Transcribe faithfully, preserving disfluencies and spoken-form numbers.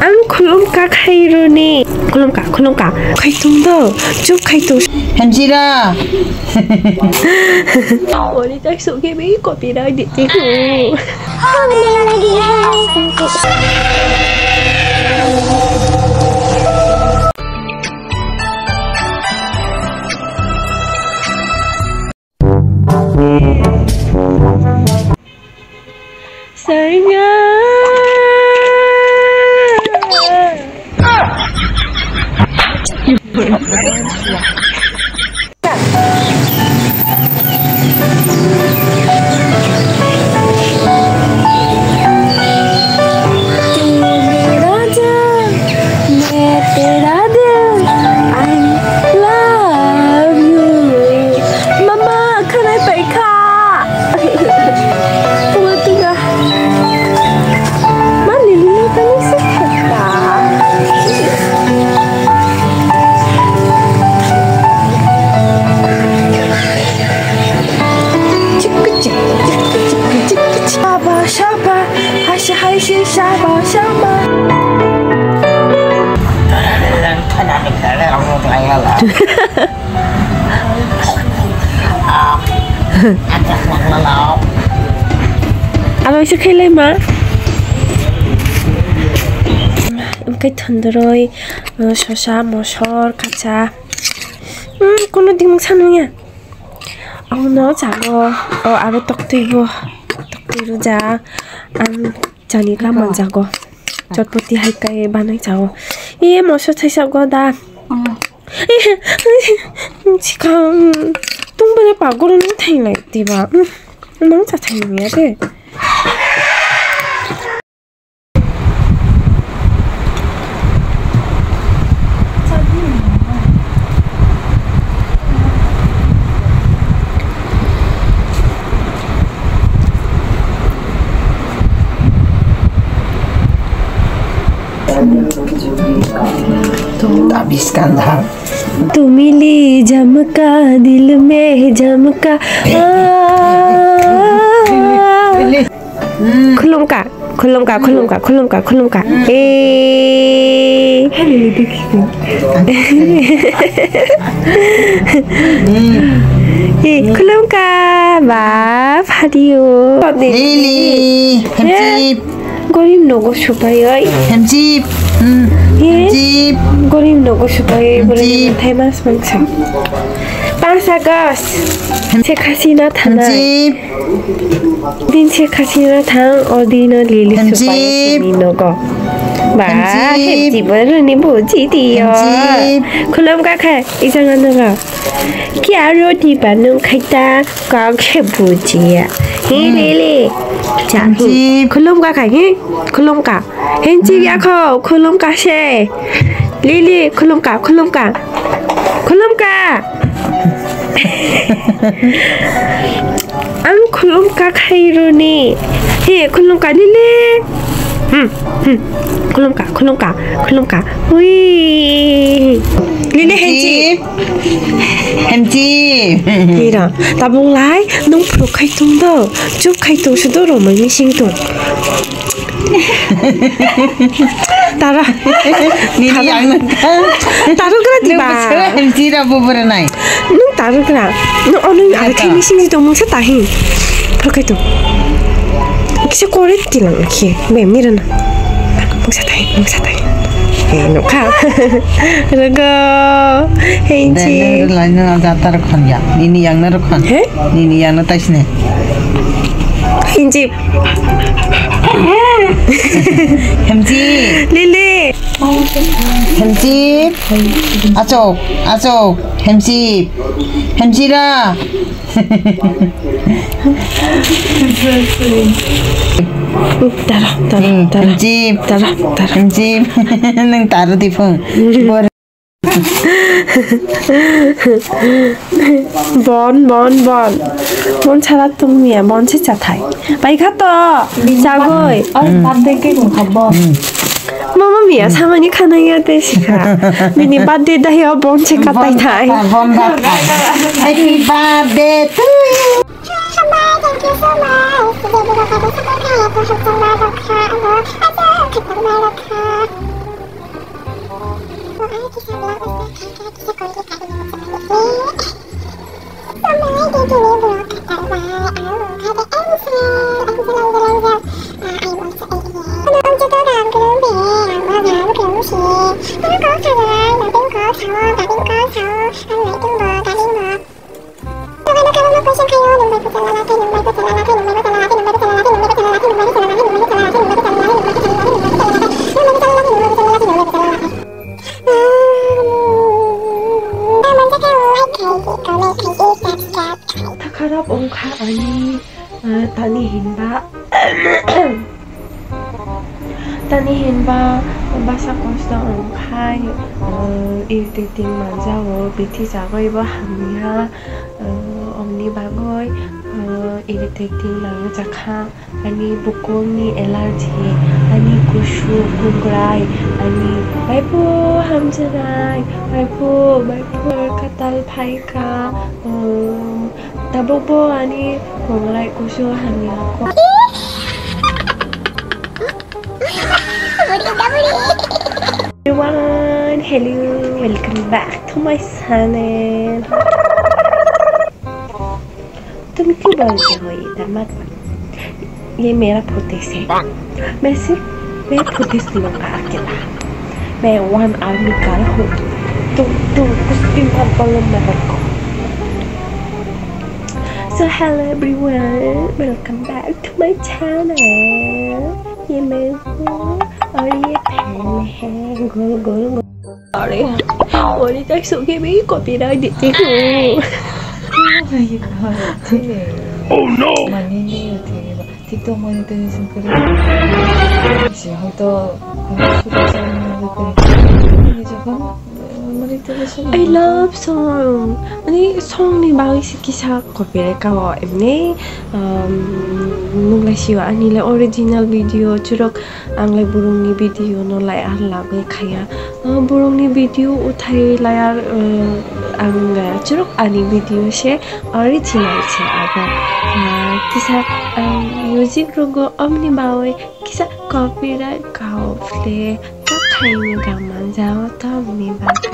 Ang khulum ka khai runi. Khulum ka, khulum ka. Khai tung do, chup khai tung. Hamjira. Oni tak so ke bi copyright di tu. Sayang. तेरा दिल, मैं तेरा दिल, I love you. Mama, khanai paikha. Tunga, tunga. Ma, Lily, no, kani se thaka. Shaba, shaba, hashi, hashi, shaba, shaba. Abo se khailai ma? Hwnkhe thondoroi, sosa, mosor, kacha. Hmm, kono dimung sanung ya. Ang no chago. O aro toktwi bo. Toktwi rwja. Ang chani ka manjago. Chotpoti hai kai banai chago. E moso thaisa go da. Sikha. Tung bele pagoro nang thainai diba. Nang cha thainai ya de. Tabis kandha. तू मिली जमका दिल में जमका. Khulumka, khulumka, khulumka, khulumka, khulumka. Eh. Eh, khulumka, ba, phadio. Lily, Hamjip. Gorib nogo supai oi. Hamjip. Hmm. Eh, Hamjip. Gorib nogo supai oi, bole Hamjip. Thai mas mangsa. Panch August. Ham- Sheikh Hasina thanai. Hamjip. Din Sheikh Hasina thang, o dino Lily Hamjip. Supai sini nogo. Ba, Hamjip. Hamjip, runi buji diyo. Hamjip. Khulumka khai, ijang ano ga. Ki aro di ba nung khai ta, kok se buji ya. Hi, hmm. Lily. Cha, hi. Hamjip. Khulumka khai, hi. Khulumka. Henchi ya kho, khulumka se. Lily, khulumka, khulumka. Khulumka. Ang khulumka khai runi. He, khulumka Lily. Hmm, hmm. Khulumka, khulumka, khulumka. Hui. Lily henchi. Hemchi. Hemchi. Hira, tabung lai, nung phuru khai tung do. Chup khai tung, sudo romoi mising tung. Tara. Nini yang nang. Tara kena tiba. Hemchi ra bubur nai. Nung tara kena. Nung ono ada khai mising di tong mungsa tahi. Phuru khai tung. Kisa kore tilang khe. Bem ni rana. Mungsa tahi, mungsa tahi. Eh, nukha. Rago. Hemchi. Laina jatar khon ya. Nini yang na khon. He? Nini yang na taisne. Hemchi. Hemchi. Lily. Hemchi. Achok, achok. Hemchi. Hemchi ra. Tara, tara, hmm, tara. Hemchi. Tara, tara. Hemchi. Nang tara di phung. Bon, bon, bon. Bon sara tongmiya, bon se chathai. Pai kha to, chagoi. Ar birthday cake wngkha bon. Mama mia, samani khana ya te sikha. Nini birthday dai o bon se katai thai. Bon birthday. Happy birthday to you. Takharap wngkha ani, ah, tani hinba, tani hinba basa kosto wngkhai, ah, irritating manjago, bithi jagwibo hamya, ah, omni bagwi, ah, irritating nangjakha. Ani bukurni allergy, ani kusu kukrai, ani baibo hamjaknai, baibo, baibo katal phaikha, um, tabukbo ani kukrai kusu hamya kho. Everyone, hello, welcome back to my channel. तुम क्यों बोलते हो इधर मत? ये मेरा फुटेज है। मैं सिर्फ, मैं फुटेज लूंगा अकेला। मैं वन आर्मी गर्ल हूँ। तुम, तुम कुछ भी मत बोलो मेरे को। So hello everyone, welcome back to my channel. ये मैं हूँ और ये फैन है। गोल गोल गोल। Sorry, monetize होके भी copyright देती हूँ। Oh no! Money नहीं होती है। TikTok monetization করে। যে হয়তো কোনো সুযোগ সুবিধা করে। যখন, আহ, monetization I love song. Ani song ni bagwi se kisa copyright ka o emni, um, nukla sio ani le original video churok. Ang le borokni video no lai ar lagwi khaya. Ah, borokni video uthai lai ar, ah, ang, ah, churuk ani video se original se abo. Ah, kisa, ah, music rogo omni bawi kisa copyright kau phle ta khaini gaman jao tamni bagwi.